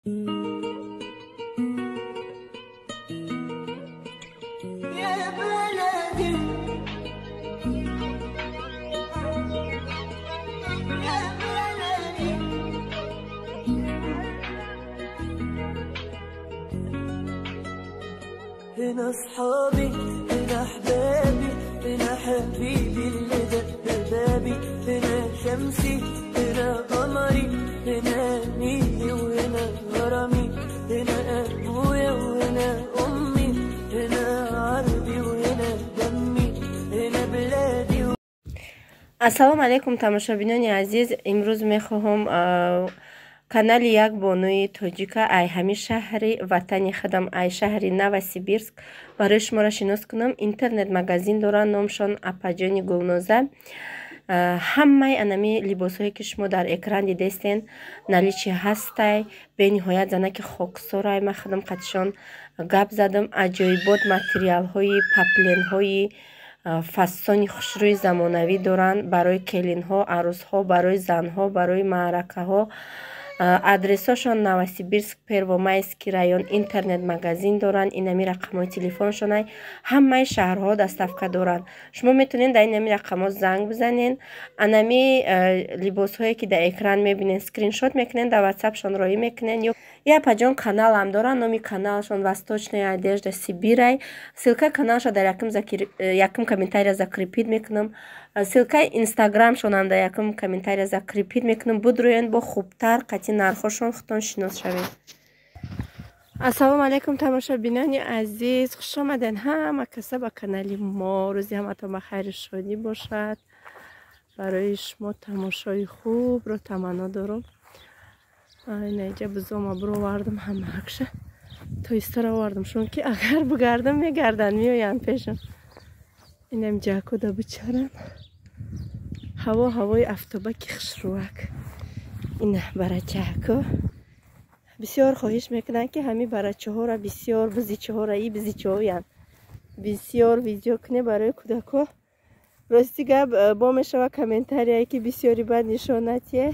يا بلدي يا بلدي. هنا اصحابي، هنا احبابي، هنا حبيبي اللي دق بابي، هنا شمسي، هنا قمري، هنا نيلي وهنا غرامي، هنا ابويا وهنا امي، هنا عربي وهنا دمي، هنا بلادي. Ассалому алайкум, тамошобинони азиз. Имрӯз мехоҳам канали як бонуи тоҷика ай ҳамин шаҳри ватани худам, ай шаҳри Новосибирск барои шуморо шинос кунам. Интернет магазин доранд, номшон Апаҷони Гулноза. Ҳамаи анами либосҳое, ки шумо дар экран дидестен, наличии ҳастай. Бениҳоят занаки хоксорай. Ман худам қатишон гап задам. Аҷоибот материалҳои папленҳои фасони хушрӯи замонавӣ доранд барои келинҳо, арӯсҳо, барои занҳо, барои маъракаҳо. Адресҳошон Новосибирск, Первомайский район. Интернет магазин доранд. Инами рақамҳои телефоншонай. Ҳамаи шаҳрҳо доставка доранд. Шумо метавонед дар инами рақамҳо занг бизанед. Анами либосҳое, ки дар экран мебинед, скриншот мекунед, дар ватсапшон роӣ мекунед. Ё апаҷон каналам доранд, номи каналшон «Восточная одежда Сибирай». Ссылкаи каналша дар якум комментария закрепить мекунам, ссылкаи инстаграмшонам дар якум комментария закрепить мекунам. Будроен, бо хубтар қати нархҳошон худтон шинос шавед. Ассалому алайкум, тамошобинони азиз, хушомаден ҳама каса ба канали мо. Рӯзи ҳаматон ба хайру шодӣ бошад. Барои шумо тамошои хубро таманно дорам. Инаиҷа бизома бировардам, ҳамаакша тоистара овардам шон, ки агар бигардам, мегарданд, меоянд пешам. Инам ҷакода бичаранд. Ҳаво ҳавои афтобаки хушрӯак. Ина барачако бисёр хоҳиш мекунанд, ки ҳамин барачаҳоро бисёр, бизичаҳоро, и бизичаҳоянд, бисёр видео куне барои кӯдакҳо. Рости гап, бо мешава комментарияе, ки бисёри бад нишонатие,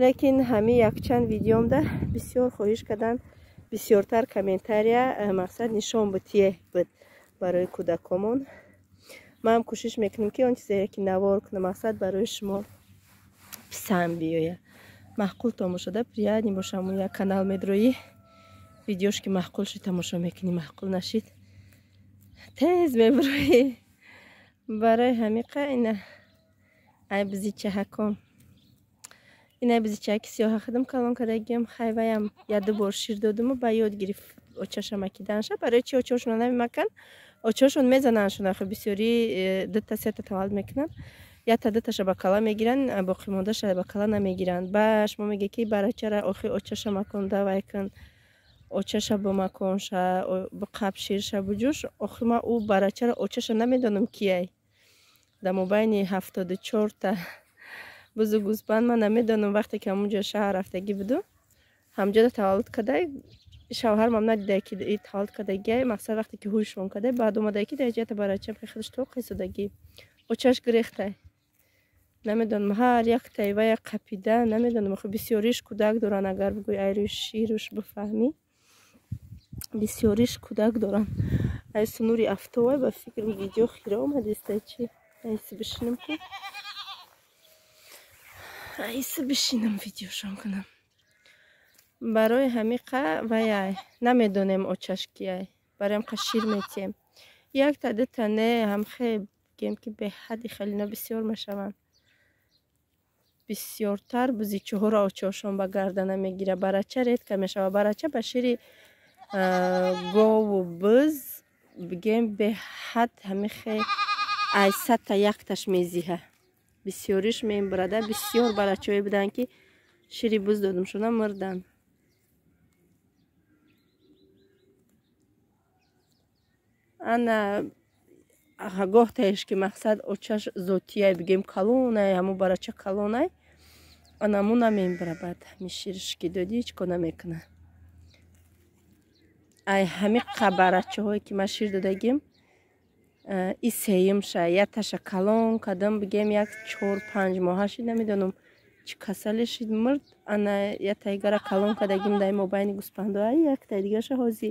лекин ҳамин якчанд видеомда бисёр хоҳиш карданд, бисёртар комментария мақсад нишон бутие буд барои кӯдакомон. Манам кӯшиш мекунем, ки он чизере, ки навор кунам, мақсад барои шумо писанд биёяд, маъқул тамошода приятный бошам. Як канал медроӣ, видеош ки маъқул шид, тамошо мекунӣ, маъқул нашид, тез мебироӣ. Барои ҳамиқа ина ай бизичаҳаком, ина бизичаки сиёҳа худам калон кардагиам. Хайваям яду бор шир додуму ба ёд гирифт очаша макиданша. Барои чи очошона намемаканд? Очошон мезанандшон. Ахи бисёри дута сета таваллуд мекунанд, якта дуташа ба кала мегиранд, боқимондаша ба кала намегиранд. Ба шумо меге, ки барачара охи очаша макон, давай кун, очаша бимаконша, биқаб, ширша буҷӯш. Охи ман ӯ барачара очаша намедонам кияй. Дар мобайни 74-та бузу гӯсбанд ман намедонам. Вақте ки ҳамунҷо шаҳр рафтагӣ буду, ҳамҷода таваллуд кардай, шавҳармам надидай, ки таваллуд кардагиай. Мақсад, вақте ки ҳушшон кардай, баъд омадай, ки дар ҷиҳата барачам худаш тоқ исодагӣ, очаш гирехтай. Намедонам, ҳар яктаи вая қапида намедонам. Охи бисёриш кӯдак доранд. Агар бигӯй, ай рӯи шируш бифаҳмӣ, бисёриш кӯдак доранд. Ай сунури афтовай, ба фикри видео хира омадистай чи. Айси бишинам ку, айси бишинам, видеошон кунам. Барои ҳамиқа ваяй намедонем очаш кияй. Барои ҳамқа шир метиҳем якта дута не, ҳамхе бигем, ки беҳадди хелино бисёр мешаванд. Бисёртар бузичаҳоро очошон ба гардана мегирад, барача редко мешавад. Барача ба шири гову буз, бигем, беҳад ҳамихе ай 100-та якташ мезиҳа, бисёриш мебурада. Бисёр барачаҳое буданд, ки шири буз додумшона, мурданд. Ана гоҳ таеш, ки мақсад очаш зотияй, бигем, калонай, ҳамо барача калонай, анаму намебура. Баъд ҳами шириш ки додӣ, ҳеҷ кор намекуна. Ай ҳами барачаҳое, ки ман шир додагим, и сеюмша. Якташа калон кардам, бигем, як 4-5 моҳа шид, намедонам. Чӣ касале шид мурд. Ана ятайгара калон кардагим дар мобайни гӯспандо. Ай яктай дигаша ҳози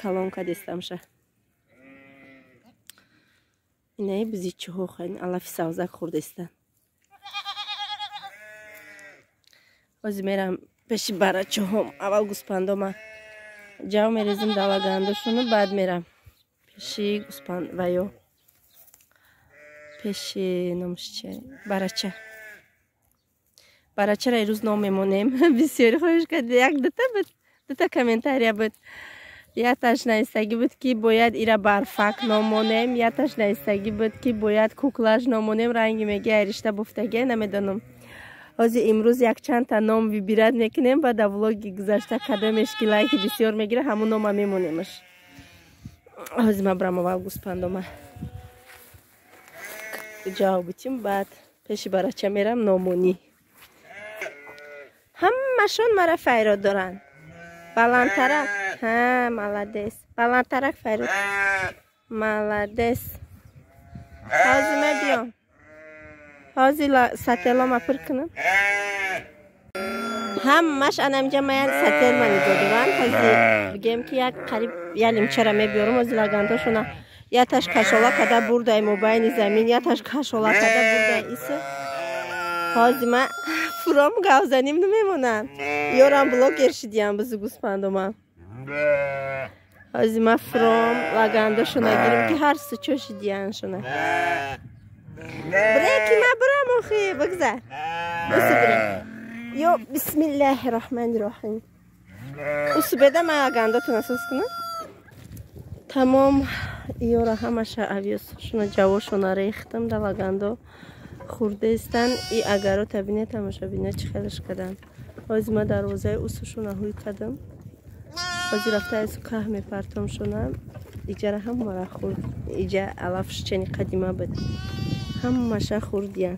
калон кардестамша. Инаи бизичиҳо хайн алафи савзак хӯрдестанд. Ҳози мерам пеши барачаҳом. Аввал гӯспандома ҷав мерезим далагандошону, баъд мерам пеши гӯспанд ваё пеши номаш чи барача. Барачара ирӯз ном мемонем. Бисёри хоҳиш кард, як дута буд, дута комментария буд. Яташ навистагӣ буд, ки бояд ира барфак ном монем, яташ навистагӣ буд, ки бояд куклаш ном монем. Ранги меги айришта буфтагӣ, намедонам. Ҳозир имрӯз якчандта ном выбирать мекунем, баъд дар влоги гузашта кадомеш ки лайки бисёр мегира, ҳамун нома мемонемаш. Ҳозир ма брам аввал гӯспандома ҷавоб битим, баъд пеши барача мерам номонӣ. Ҳамашон мара файрод доранд. Баландтарак. Ҳа, молодец. Баландтарак файрод. Молодец. Ҳозир ма биём. Ҳозир сателома пур кунам. Ҳамаш анамҷа маян сателма нигоҳ доранд. Ҳозир бигем ки як қариб як лимчара мебиёрам. Ҳозир лагандошона яташ кашола када бурдай мобайни замин, яташ кашола када бурдай иса. Ҳозир ма фуром гавзаним намемонам. Ёрам блогер шидиям бизу гӯспандома. Ҳозир ма фуром лагандошона гирим, ки ҳар сучо шидияншона. Бреки ма бурам охи, бигзар. Усу бре. Ё бисмиллаҳи роҳмани роҳим. Усу беда ма лагандотона сус кунам. Тамом ёра ҳамаша авёсшона ҷавошона рехтам да лагандо хӯрдаистанд. И агарота бине тамошобина чӣ хелаш кардам. Ҳозир ма дарвозаи усушона ҳуй кардам. Ҳозир рафта айсу каҳ мепартомшона. Иҷара ҳамара хӯрд. Иҷа алафшчени қадима буд. Ҳамаша хӯрдиян.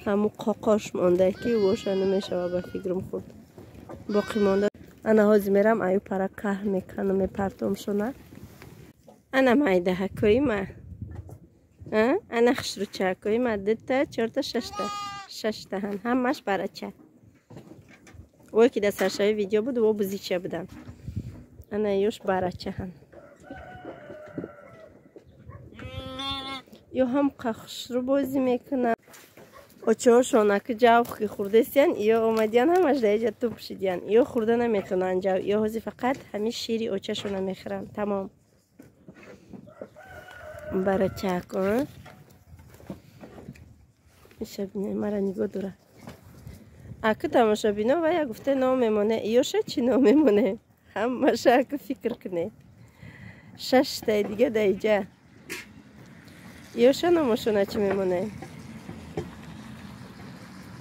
Ҳаму қоқош монда, ки воша намешава ба фикрам хӯрд. Боқӣ монда. Ана ҳозир мерам аю пара каҳ меканам мепартомшона. Ана майдаҳакои ма. Ана хушрӯчакои ма дута, чорта, шашта. Шаштаҳан. Ҳамаш барача. Вой ки дар саршави видео буд, во бузича будам. Ана ёш барачаҳан. Ё ҳам хушрӯ бозӣ мекунанд. Очоҳошон аки ҷав ки хӯрдестиян, ё омадиян ҳамаш дар иҷа туп шидиян. Ё хӯрда наметавонанд ҷав, ё ҳозир фақат ҳамин шири очашона мехӯранд. Тамом. Барачак, ишабине мара нигоҳ дора. Аки тамошобино вая гуфта ном мемоне, ёша чӣ ном мемоне? Ҳамаша аки фикр куне. Шаштаи дига дар иҷа. Ёша номошона чӣ мемоне?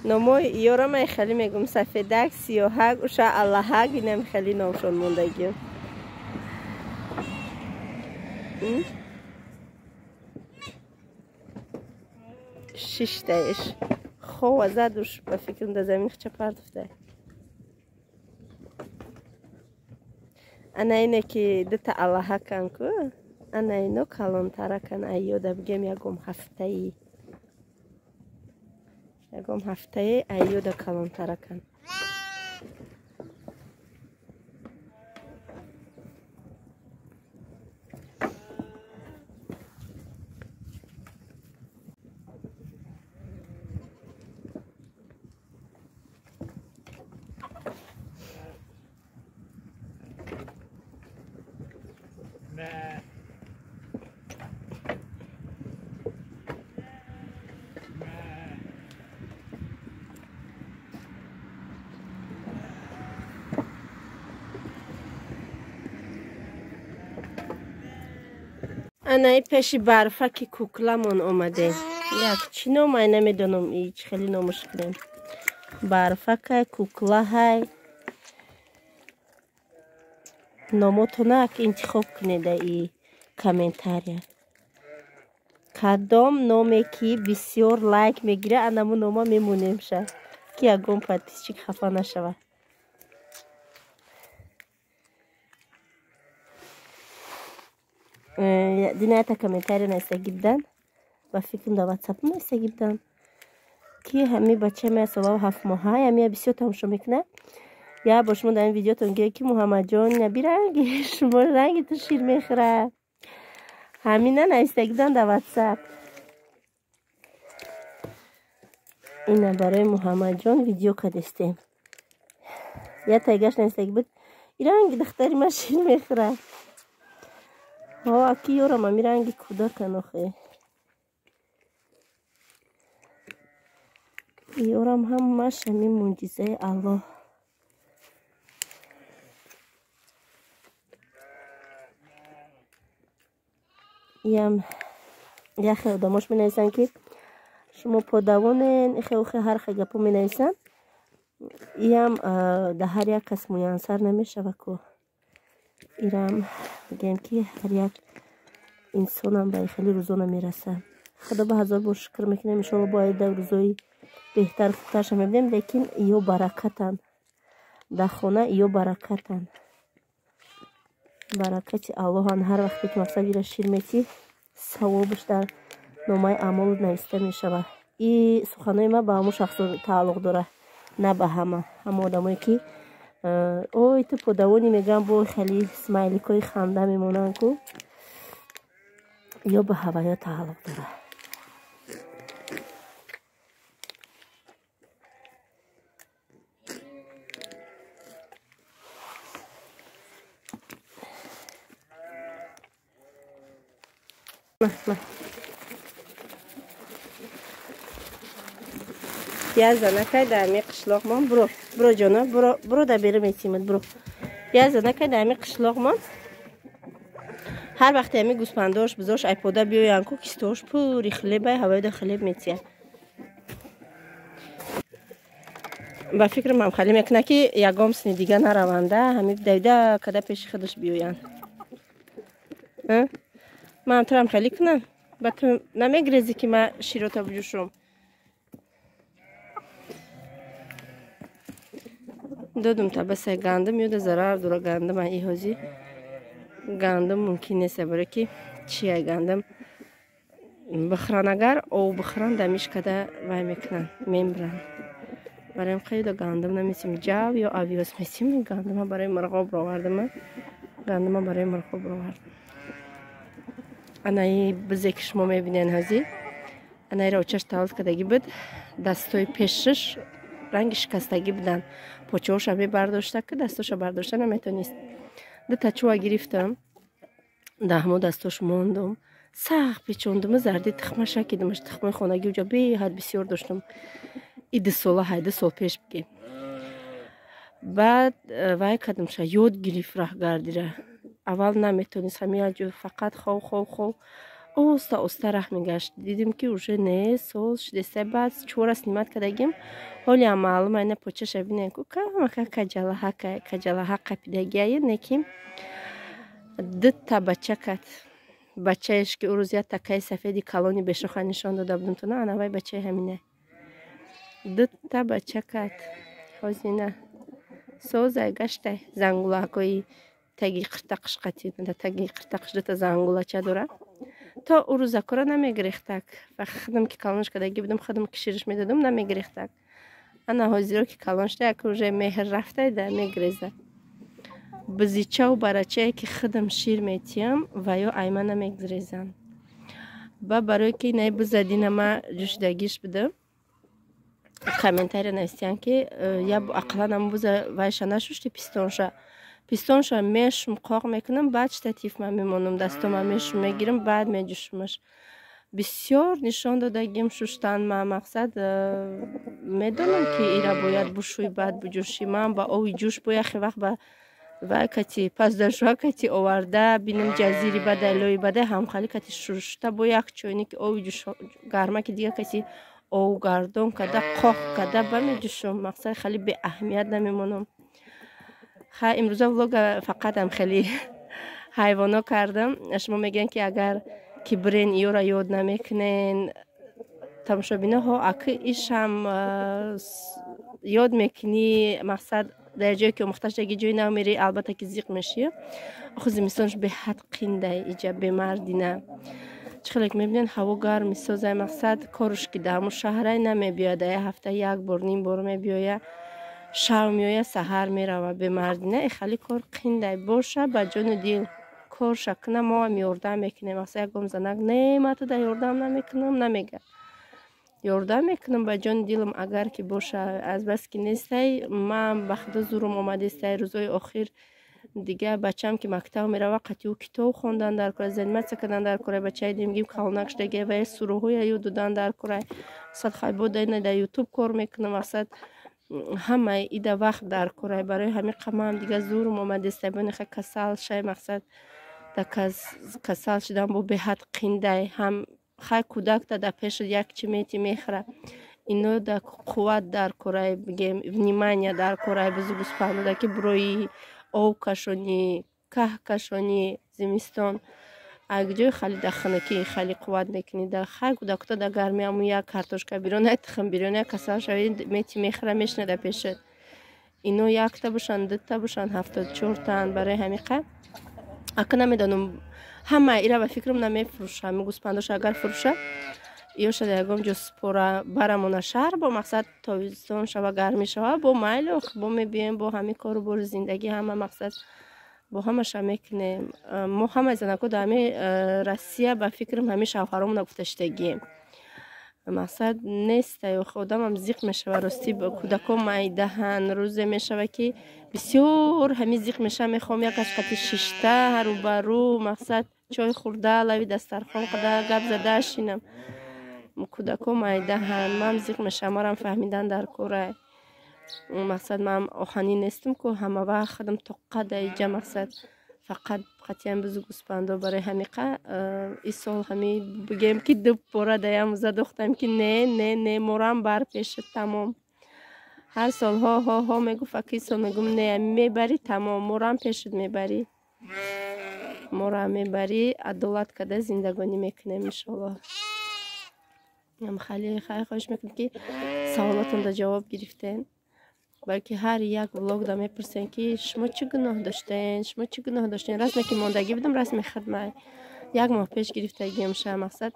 Номои ёра ман хеле мегум сафедак, сиёҳак, уша аллаҳак, инам хеле номшон мондагӣ. Шиштаиш. Хова задуш ба фикрам дар замин хча партофта. Ана ине ки дута аллаҳакан ку, ана ино калонтаракан айёда бигем ягом ҳафтаи. Ягом ҳафтаи айёда калонтаракан. Анаи пеши барфаки кукламон омадем. Як чӣ номай намедонам, ич хеле номаш кунем. Барфакай, куклаҳай. Номотонак интихоб кунед и комментария. Кадом номе ки бисёр лайк мегира, анаму нома мемонемша, ки ягон подписчик хафа нашавад. Дината комментария нависта гибдан, ба фикрам дар ватсап нависта гибдан, ки ки ҳами бачаи ман солаву 7 моҳа, ҳамия бисёр тамошо мекунад. Я бо шумо дар ин видеотон гӯя ки Муҳаммадҷон наби ранги шумо ранги ту шир мехӯрад. Ҳамина навистагӣ будан дар WhatsApp. Ина барои Муҳаммадҷон видео кардистем. Я тайгаш навистагӣ буд. И ранги духтари ман шир мехӯрад. Ҳо, аки ёрам ами ранги кӯдакан охе. Ёрам ҳамаш ҳами мӯъҷизаи Аллоҳ. Иам яхе одамош менависанд ки шумо подавонен, ихе ҳар хел гапо менависанд. Иам дар ҳар як кас муяссар намешава ку. Ирам мегӯям ки ҳар як инсонам ба хеле рӯзо намераса. Худо ба ҳазор бор шукр мекунем, иншоалло бояд дар рӯзои беҳтар хубтарша мебинем, лекин ё баракатанд. Дар хона ё баракатанд. Баракати Аллоҳан ҳар вақте ки мақсад ира шир метӣ, савобаш дар номаи аъмол нависта мешавад. И суханои ман ба ҳамон шахсо тааллуқ дорад, на ба ҳама. Ҳама одамое ки ой ту подавони мегӯям, бо хеле смайликҳои ханда мемонанд ку, ё ба ҳаваё тааллуқ дорад. Я занакай дар ҳами қишлоқмон. Буро, буро ҷоно, буро, буро дар берун метимад, буро. Я занакай дар ҳами қишлоқмон. Ҳар вақте ҳами гӯспандош, бизош айпода биёянд ку, кистош пури хлебай, ҳавоида хлеб метия. Ба фикрам ҳам халӣ мекунад ки ягом сини дига нараванда, ҳами давида када пеши худаш биёянд. Ман турам хеле кунам, ба ту намегрезӣ ки ман широта буҷӯшум. Додум табасай гандум, ёда зарар дора гандум ай ҳози. Гандум мумкин нест, барои ки чия гандум бихӯран, агар об бихӯран дамиш када вай мекунанд, мембиранд. Барои қайда гандум намесим, ҷав ё авиёс месим. Гандума барои мурғоб ровардам, гандума барои мурғоб ровардам. Анаи бизе ки шумо мебинед ҳози, анаиро очаш таваллуд кардагӣ буд, дастои пешаш ранги шикастагӣ буданд. Почаҳоша мебардошта ки дастоша бардошта наметонист. Дута чӯва гирифтам, дар ҳамо дастош мондум, сахт печондум, зарди тухмаша кидимаш, тухмои хонагӣ уҷа беҳад бисёр доштум. И 2 сола, 2 сол пеш бигем. Баъд вай кардамша, ёд гирифт раҳгардира. Аввал наметонист, ҳами як ҷо фақат хов хов хов, оста оста раҳ мегашт. Дидим ки уже не сол шудеста. Баъд чора снимат кардагим, ҳолиам маълум айна почаша бинем ку камака каҷалаҳа каҷалаҳа қапидагиае, неки дута бача кад. Бачаеш ки ӯ рӯз як такаи сафеди калони бешоха нишон дода будем тона, анавай бачаи ҳамина. Дута бача кад. Ҳозина созай гаштай зангулакҳои таги қиртақиш қатӣ, таги қиртақиш дута зангулача дора. То ӯ рӯзакора намегирехтак. Ва худам ки калонш кардагӣ будам, худам ки шириш медодам, намегирехтак. Ана ҳозиро ки калон шуда, як уже меҳр рафтайда мегиреза. Бизичаву барачае ки худам шир метиҳам, ва ё айма намегирезанд. Ба барое ки инаи бизадина ма ҷӯшидагиш будам, комментария навистиянд ки я ақаллан ам буза вайша нашушти пистонша. Пистонша мешум, қоқ мекунам, баъд штатив ма мемонам, дастома мешум мегирам, баъд меҷӯшумаш. Бисёр нишон додагим шуштан ма мақсад, медонам ки ира бояд бушӯй, баъд буҷӯшӣ. Ман ба ови ҷӯш бо яхе вақт ба вай кати пасдашӯа кати оварда бинам, ҷазири бадай, лои бадай, ҳамхали кати шушта бо як чойники ови ҷӯш гарма ки дига кати овгардон карда, қоқ карда ба меҷӯшум. Мақсад хеле беаҳамият намемонам. Ха, имрӯза влога фақатам хеле ҳайвоно кардам. Шумо мегӯянд ки агар ки бирен иёра ёд намекунен, тамошобиноҳо, аки ишам ёд мекунӣ, мақсад дар ҷое ки омӯхташдаги ҷои нав мерӣ, албатта ки зиқ мешӣ. Охи зимистонш беҳад қиндай, иҷа бемардина. Чӣ хеле ки мебинед, ҳаво гарм месозай. Мақсад, коруш ки дар ҳамун шаҳрай намебиёяд, як ҳафта як бор, ним бор мебиёя, шав меояд, саҳар мерава. Бемардина хали кор қиндай боша, ба ҷону дил корша куна, моам ёрдам мекунем. Мақсад, ягон занак не, ма туда ёрдам намекунам намега, ёрдам мекунам ба ҷони дилам, агар ки боша. Азбаски нестай, ман ба худо зурум омадестай рӯзои охир. Дига бачаам ки мактаб мерава, қатъи ӯ китоб хондан дар кора, заниматься кардан дар кора. Бачаи димгим калонак шудага, ва сураҳоя ёд додан дар кора. Мақсад, хайбо дар Ютуб кор мекунам. Мақсад, ҳамаи ида вақт дар кора. Барои ҳамин қамаам дига зурум омадестай. Бониха касал шай, мақсад, да касал шудан бо беҳад қиндай. Ҳам хай кӯдакта дар пешат як чи мети, мехӯра, ино да қувват дар корай, бигем, внимание дар корай. Бузу гӯспандода ки бурои об кашонӣ, каҳ кашонӣ, зимистон ҷои хали да хунукӣ хали қувват мекунӣ. Да хай кӯдакто да гармӣ ҳамун як картошка бирён, як тухм бирён, як касал шавӣ, мети, мехӯра, мешина да пешат. Ино якта бошанд, дута бошанд, 74таанд. Барои ҳамиқа ака намедонам, ҳама ира ба фикрам намефурӯша. Ҳами гӯспандоша агар фурӯша, ёша ягон ҷо спора барамона шаҳр. Бо мақсад, тобистон шава, гармӣ шава, бо майлу бо мебиёем, бо ҳамин кору бори зиндагӣ, ҳама, мақсад, бо ҳамаша мекунем. Мо ҳамаи занако дар ҳами Россия, ба фикрам, ҳамин шавҳаромона гуфта шудагием. Мақсад неста, одамам зиқ мешава, ростӣ. Кӯдако майдаҳан, рӯзе мешава, ки бисёр ҳамин зиқ мешава, мехоҳам як аз қати шишта, рӯбарӯ, мақсад, чой хӯрда, лави дастархон қада гап зада шинам. Кӯдако майдаҳан, ман зиқ мешавам, марам фаҳмидан дар корай. Мақсад, ман оҳанӣ нестам ку, ҳама вақт худам тоққа даиҷа, мақсад, фақат қатъиян бузу гӯспандо. Барои ҳамиқа ин сол ҳами бигем, ки ду бора даямуза дохтам, ки не, не, не, морам бар пешат, тамом. Ҳар сол ҳо, ҳо, ҳо мегуфт, аки сол мегум: не, мебарӣ, тамом, морам пешат мебарӣ, мора мебарӣ, адолат карда зиндагонӣ мекунем, иншоаллоҳ. Хеле хайр, хоҳиш мекунам, ки саволотонда ҷавоб гирифтен, балки ҳар як влогда мепурсен, ки шумо чӣ гуноҳ доштен, шумо чӣ гуноҳ доштен. Расме ки мондагӣ будам, расми хидмай як моҳ пеш гирифтагиам ша. Мақсад,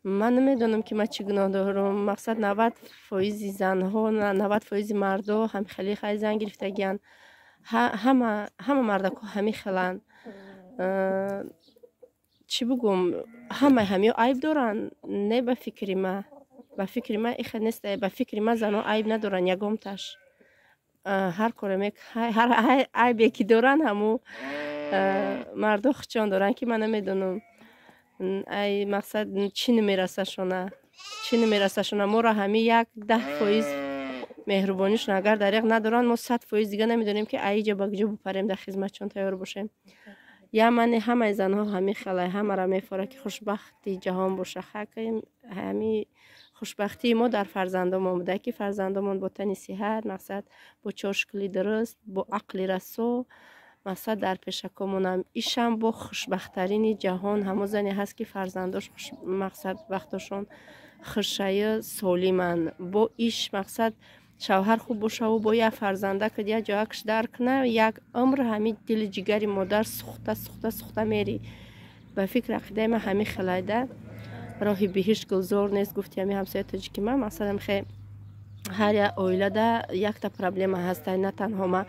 ман намедонам, ки ман чӣ гуноҳ дорам. Мақсад, 90 фоизи занҳо, 90 фоизи мардо ҳам хеле хай зан гирифтагиянд, ҳама мардако ҳамин хеланд. Чӣ бугум, ҳамаи ҳамиё айб доранд? Не, ба фикри ма, ба фикри ма ихел нест. Ба фикри ма, занҳо айб надоранд ягонташ. Ҳар коре, ҳар айбе ки доранд, ҳаму мардо хучон доранд, ки ман намедонам, ай мақсад, чӣ намерасашона, чӣ намерасашона. Моро ҳами як 10 фоиз меҳрубонишон агар дареғ надоранд, мо 100 фоиз дига намедонем, ки аиҷа ба куҷо бупарем, дар хизматшон тайёр бошем. Я мани ҳамаи занҳо ҳамин хелай, ҳамаро мефора, ки хушбахти ҷаҳон боша. Ҳами хушбахтии мо дар фарзандомон буда, ки фарзандомон бо тани сиҳат, мақсад, бо чоршукли дуруст, бо ақли расо, мақсад, дар пешакомонам. Ишам бо хушбахттарини ҷаҳон ҳамон зане ҳаст, ки фарзандош, мақсад, вақтошон хушаю солиманд. Бо иш, мақсад, шавҳар хуб бошаву бо як фарзанда кад, як ҷоякш дар куна, як умр ҳамин дили ҷигари модар сухта, сухта, сухта мери. Ба фикр ақидаи ман ҳамин хелайда. Роҳи биҳишт гулзор нест, гуфти ҳамин ҳамсоя тоҷики ман. Мақсадам, хе ҳар як оилада якта проблема ҳаста, на танҳо ма.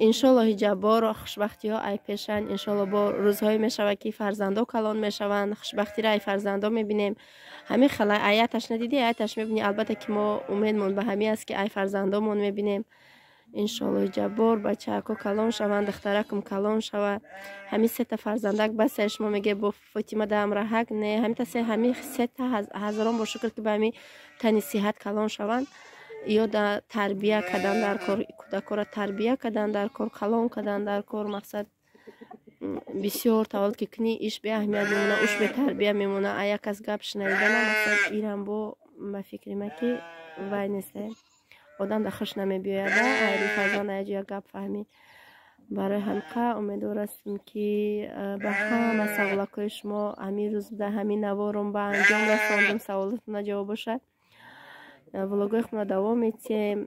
Иншоллоҳи ҷаббор, хушбахтиҳо ай пешанд. Иншолло, бо рӯзҳое мешавад, ки фарзандо калон мешаванд, хушбахтиро ай фарзандо мебинем. Ҳамин хела аяташ надидӣ, аяташ мебинӣ. Албатта, ки мо умедмон ба ҳамин аст, ки ай фарзандомон мебинем. Иншоллоҳи ҷаббор, бачаако калон шаванд, духтаракам калон шавад, ҳамин сета фарзандак басе. Шумо меге, бо Фотима даамраҳак не, ҳамин сета, ҳазорон бо шукр, ки ба ҳамин тани сиҳат калон шаванд. Ё да тарбия кардан дар кор, кӯдакҳоро тарбия кардан дар кор, калон кардан дар кор. Мақсад, бисёр таваллуд ки кунӣ, иш беаҳамият мемона, уш бетарбия мемона. А як кас гап шунавидана, мақсад, ирам бо ба фикри ма, ки вай несте, одам да хуш намебиёяда, айри фарзанд аяҷо як гап фаҳмӣ. Барои ҳамқа умедвор ҳастем, ки ба ҳама саволакҳои шумо ҳамин рӯз дар ҳамин наворум ба анҷом расондем, саволотона ҷавоб бошад. Влогои худро давом метиҳем.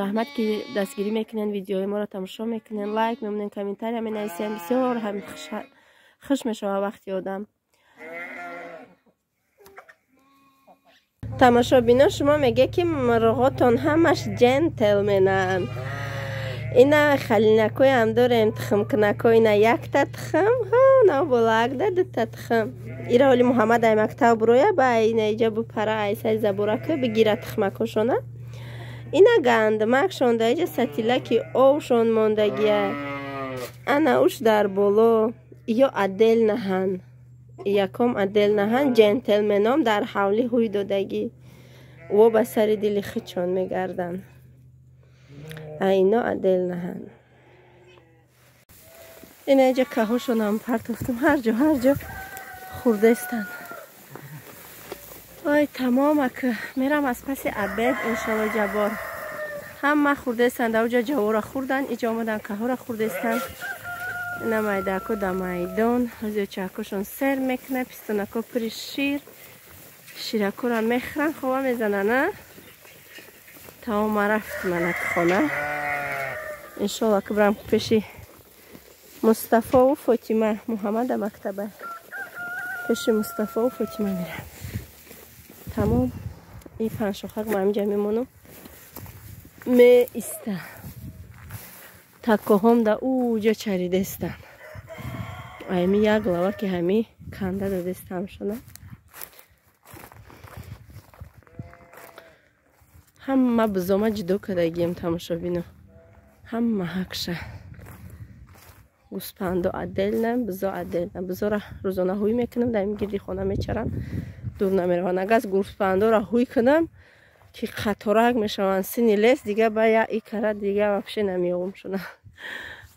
Раҳмат, ки дастгирӣ мекунен, видеои моро тамошо мекунен, лайк мемонен, комментария менависен. Бисёр ҳам Хуш мешава вақти одам. Тамошобино шумо меге ки мурғотон ҳамаш ҷентлменанд. Ина халинакоям дорем, тухмкунако, ина якта тухм, ҳа болакда дута тухм. Ира оли Муҳаммад ай мактаб буроя, ба ина иҷа бупара ай сари заборака бигира тухмакошона. Ина гандмакшон да иҷа сатилаки овшон мондагия. Ана уш дар боло, ё адел наҳан. Яком адел наҳан, ҷентлменом дар ҳавли ҳуй додагӣ. Во ба сари дили хичон мегарданд. Ино адел наҳан. Ина иҷа каҳошонам партофтум, ҳар ҷо хурдестанд. Ой, тамом ака, мерам аз паси обед иншалло ҷабор. Ҳама хурдестанд, ауҷа ҷавора хурдан, иҷа омадан каҳора хурдестанд. Ина майдако да майдон, ҳозир чакошон сер мекунад, пистонако пури шир, ширакора мехӯранд, хова мезананд, а? Тамом, ма рафтим анаки хона. Иншолло ки бирам пеши Мустафову Фотима, Муҳаммада мактаба. Пеши Мустафову Фотима мерам. Тамом, ин панҷшохак ма ҳаминҷа мемонам. Меиста. Такоҳом да уҷа чаридестанд. Ами як лава ки ҳами канда додестам шона. Ҳама бузома ҷудо кардагием тамошобино. Ҳама ҳакша. Гӯспандо отдельно, бузо отдельно. Бузора рӯзона ҳуй мекунам, дар гирди хона мечарам, дур намераванд. Агар гӯспандора ҳуй кунам, ки қаторак мешаванд, сини лес дига ба я икара дига вообще намеёбам шона.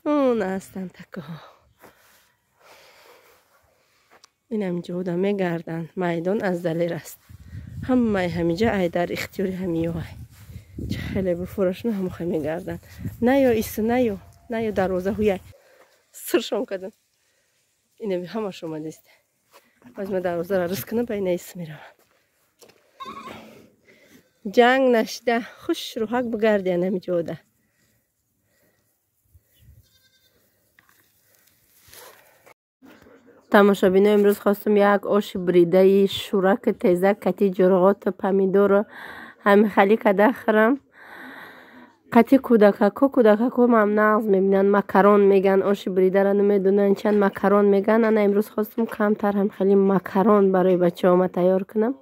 Он ҳастанд такоҳо. Инам ҷода мегарданд. Майдон аз далер аст. Ҳамаи ҳамиҷа ай дар ихтиёри ҳамиёай. Чӣ хеле буфурашона ҳамохе мегарданд. Наё ису, наё, наё дарвоза ҳуяй. Сиршон кардам. Инами ҳамаш омадист. Боз ма дарвозаро рис кунам, ба ина ису мераванд. Ҷанг нашида хуш рӯҳак бигардиян ҳами ҷода. Тамошобино имрӯз хостум як оши буридаи шӯраки тезак кати ҷурғоту помидору ҳами хали када хӯрам. Қати кӯдакако, кӯдакако мам нағз мебинанд, макарон меган, оши буридара намедонанд, чанд макарон меган. Ана имрӯз хостум камтар ҳам хали макарон барои бачаҳома тайёр кунам.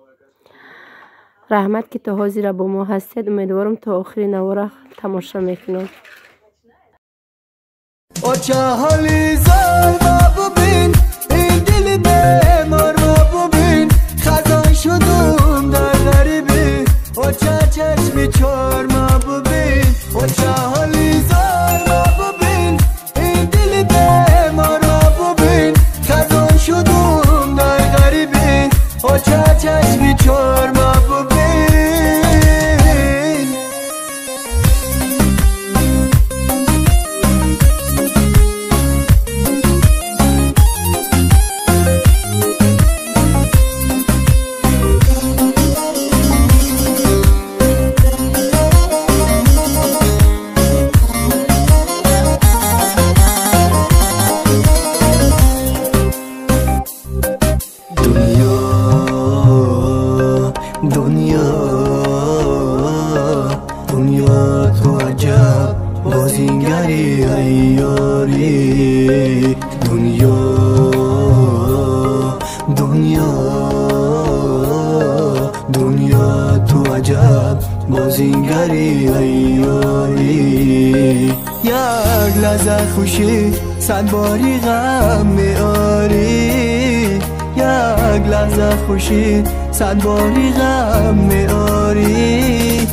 Раҳмат ки то ҳозира бо мо ҳастед. Умедворам то охири навора тамошо мекунед. یک لحظه خوشی صد باری غم میاری، یک لحظه خوشی صد باری غم میاری.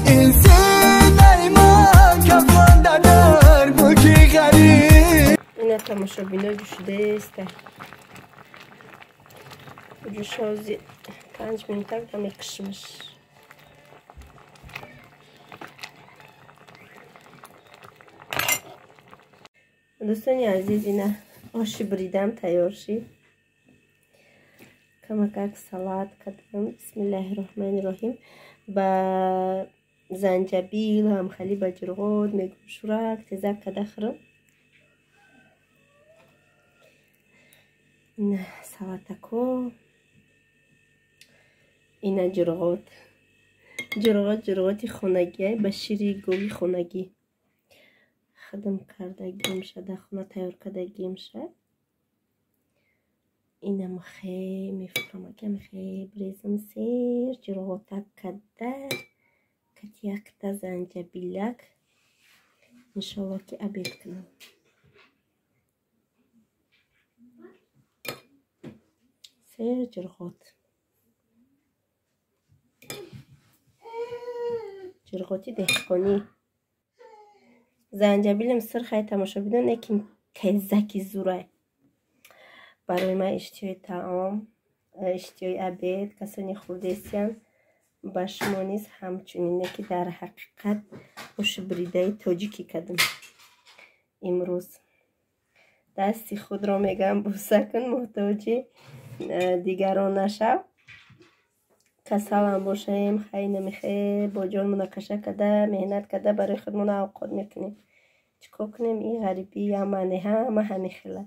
این سینه من کفن در ملکی غریب. اینا تماشابینا جوشیده است. جوشازی 5 минутак да мекшимиш. Дӯстони азиз, ина оши буридам тайёр шид. Камакак салат кардам. Бисмиллаҳи роҳмани роҳим. Ба занҷабил ҳамхали ба ҷурғот мегӯм шӯрак тезак када хӯрам. Ина салатако, ина ҷурғот. Ҷурғот ҷурғоти хонагӣ ба шири гови хонагӣ. Хадам кардагимша, дар хона тайёр кардагимша. Инам хе мефурамакам хе брезам сер ҷурғотак када кати якта занҷабилак. Иншоллоҳ ки обед кунам. Сер ҷурғот. Ҷурғоти деҳқонӣ. Занҷабилам сирхай тамошобинон, лекин тезаки зурай. Барои ман иштиҳои таом, иштиҳои обед, касоне хурдесиянд, ба шумо низ ҳамчунине ки дар ҳақиқат оши бридаи тоҷикӣ кардам имрӯз. Дасти худро мегӯям буса кун, муҳтоҷи дигарон нашав. Касалам бошем, хай намехе, бо ҷон мунақаша карда, меҳнат карда барои худмон авқот мекунем. Чӣ кор кунем? Ин ғарибӣ ямане, ҳама ҳамин хела.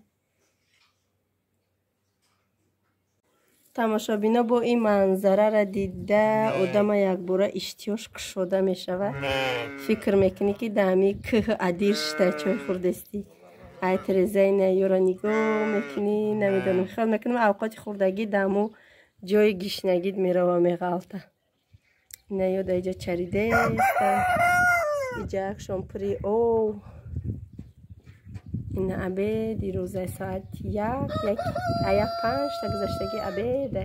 Тамошобино бо ин манзарара дида одама якбора иштиҳош кушода мешавад. Фикр мекунӣ ки дар ҳамин кӯҳ адир шита чой хӯрдестӣ. Ай терезаи наёра нигоҳ мекунӣ, намедонам, хиёл мекунам авқоти хӯрдагӣ даму ҷои гишнагид мерава меғалта. Наё дар иҷа чаридеста, иҷа якшон пури ов. Ина обеди рӯза соат як, як, як панҷ та гузаштаги обеда.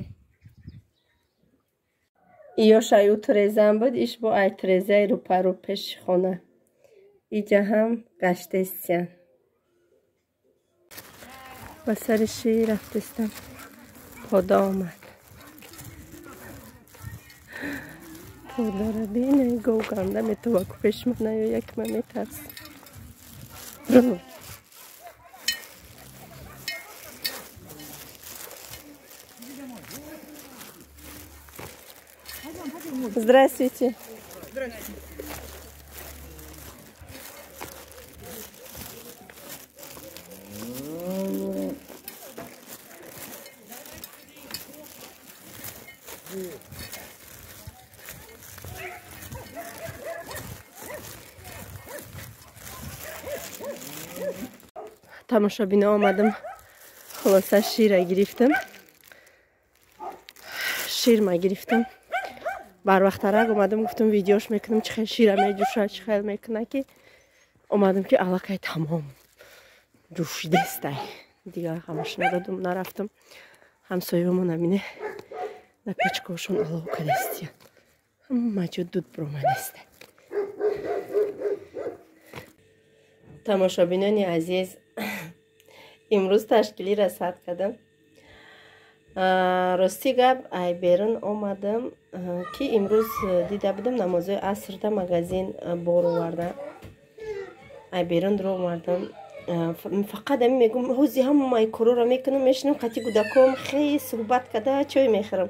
Иёш ай ӯ трезам буд, иш бо ай трезаи рӯпарӯ пеши хона. Иҷа ҳам гаштестиян. Ба сари шир рафтестам. Пода омад. Подара бинай гов ганда метова ку пеши ман наёя ки ман метарсам. Здравствуйте. Здравствуйте. Тамошобино омадам, хулоса шира гирифтам. Ширма гирифтам. Барвақттарак омадам, гуфтам видеош мекунам, чӣ хел шира меҷӯшад, чӣ хел мекунад ки омадам ки аллакай тамом ҷӯшидестай. Дигар ҳамаш надодум, нарафтам. Ҳамсоёмон амине на печкаошон олов кадестия. Ҳама ҷо дуд биромадеста. Тамошобинони азиз, имрӯз ташкилиро сад кардам. Рости гап, ай берун омадам ки имрӯз дида будам намозои асрда магазин бор оварда. Ай берун ро омадам. Фақат ами мегум, ҳози ҳамаи корора мекунам, мешинам қати кӯдаком хеле суҳбат карда чой мехӯрам.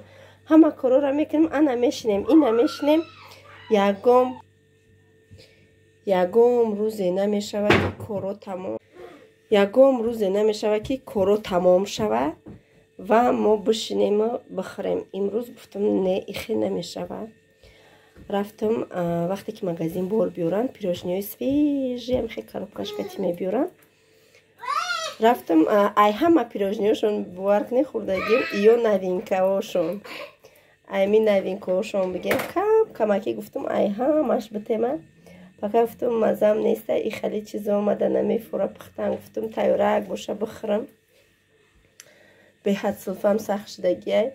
Ҳама корора мекунам, ана мешинем, ина мешинем. Ягом рӯзе намешавад ки коро тамом. Ягом рӯзе намешавад ки коро тамом шавад ва мо бишинему бихӯрем. Имрӯз гуфтам не, ихе намешавад. Рафтам, вақте ки магазин бор биёранд, пирожниҳои свежий ам хе коробкаш кати мебиёранд. Рафтам, ай ҳама пирожниҳошон бовар кунед хӯрдагим, ё новинкаҳошон. Айми новинкаҳошон бигем, кам камакӣ гуфтам, ай ҳамаш битема. Фақат гуфтам мазам неста, и хеле чизо омада намефура пухтан, гуфтам тайёрак боша бихӯрам. Беҳад сулфам сахт шудагиай.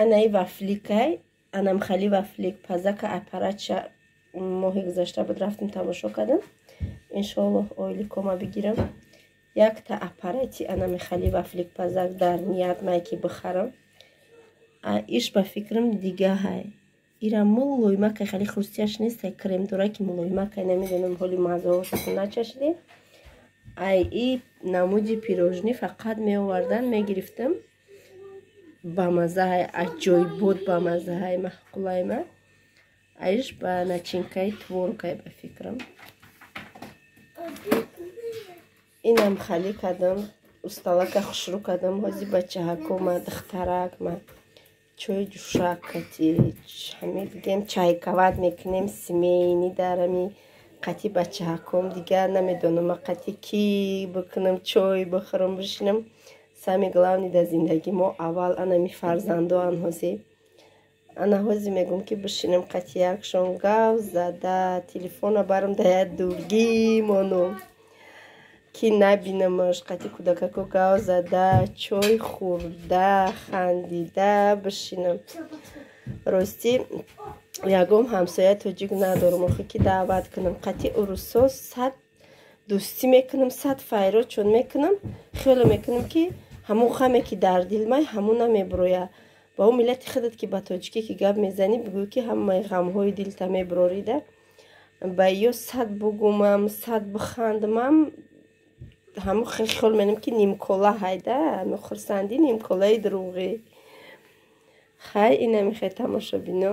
Анаи вафликай, анам хали вафлик пазака аппаратша моҳи гузашта буд рафтам тамошо кардам. Иншоаллоҳ ойликома бигирам. Якта аппарати анами хали вафлик пазак дар ният май ки бихарам. Иш ба фикрам дигаҳай. Ира мулоимакай, хали хрустияш нестай, крем дора ки мулоимакай, намедонам ҳоли маззаҳошо начашидем. Ай и намуди пирожни фақат меовардан, мегирифтам. Ба маззаҳай, аҷоибот ба маззаҳай маъқулайма. Айш ба начинкаи творогай ба фикрам. Инам хали кардам. Усталака хушрӯ кардам. Ҳози бачаҳако ма, духтарак ма чой ҷӯшак кати ҳами бигем, чайковать мекунем семейный дарами қати бачаҳаком. Дигар намедонам, ма қати кӣ бикунам, чой бихӯрам, бишинам. Самый главный дар зиндагӣ мо аввал анами фарзандоан. Ҳози ана ҳози мегӯм, ки бишинам қати якшон гав зада, телефона барам да як дургӣ монум, ки набинамаш. Қати кӯдакако гав зада, чой хӯрда, хандида бишинам. Ростӣ, ягон ҳамсоя тоҷик надорам охи, ки даъват кунам. Қати урусо сад дӯстӣ мекунам, сад файрод чун мекунам, хиёло мекунам, ки ҳамун хаме, ки дар дилмай, ҳамун намебуроя. Ба он миллати худат, ки ба тоҷикӣ ки гап мезанӣ, бигӯ, ки ҳамаи ғамҳои дилта мебурорида. Ба ё сад бугумам, сад бихандамам, ҳамун хиёл менам, ки нимкола ҳайда, ҳамин хурсандӣ нимколаи дурӯғӣ. Хай, ина мехоҳед, тамошобино,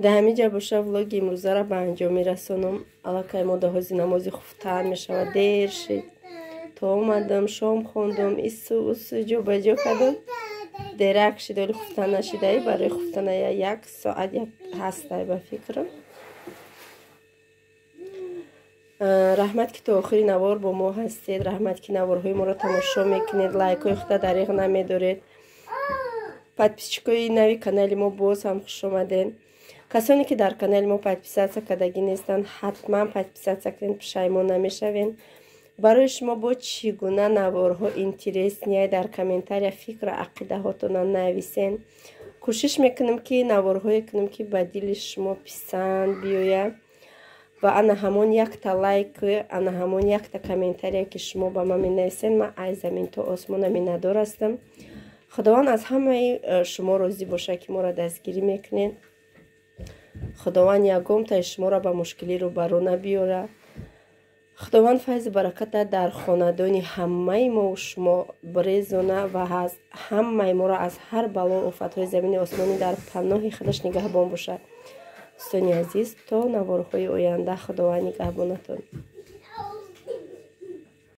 дар ҳамин ҷа боша, влоги имрӯзаро ба анҷом мерасонам. Аллакай мо даҳози намози хуфтан мешавад, дер шид. То омадам, шом хондум, ису усу ҷобаҷо кардам, дерак шид. Оли хуфтан нашидаи, барои хуфтана як соат як ҳастай, ба фикрам. Раҳмат, ки то охири навор бо мо ҳастед. Раҳмат, ки наворҳои моро тамошо мекунед, лайкҳои худа дариғ намедоред. Подписчикои нави канали мо, боз ҳам хушомадед. Касоне, ки дар канали мо подписаться кардагӣ нестанд, ҳатман подписаться кунед, пушаймон намешавед. Барои шумо бо чӣ гуна наворҳо интересный, дар комментария фикру ақидаҳотона нависен. Кӯшиш мекунем, ки наворҳое кунем, ки ба дили шумо писанд биёяд. Ва ана ҳамон якта лайк, ана ҳамон якта комментария, ки шумо ба ман менависен, ман ай замин то осмона миннатдор ҳастам. Худованд аз ҳамаи шумо розӣ бошад, ки моро дастгирӣ мекунед. Худованд ягонтаи шуморо ба мушкилӣ рӯбарӯ набиёрад. Худованд файзу бараката дар хонадони ҳамаи мову шумо бирезона ва ҳамаи моро аз ҳар бало офатҳои замини осмонӣ дар паноҳи худаш нигаҳбон бошад. Дӯстони азиз, то наворҳои оянда, Худованд нигаҳбонатон.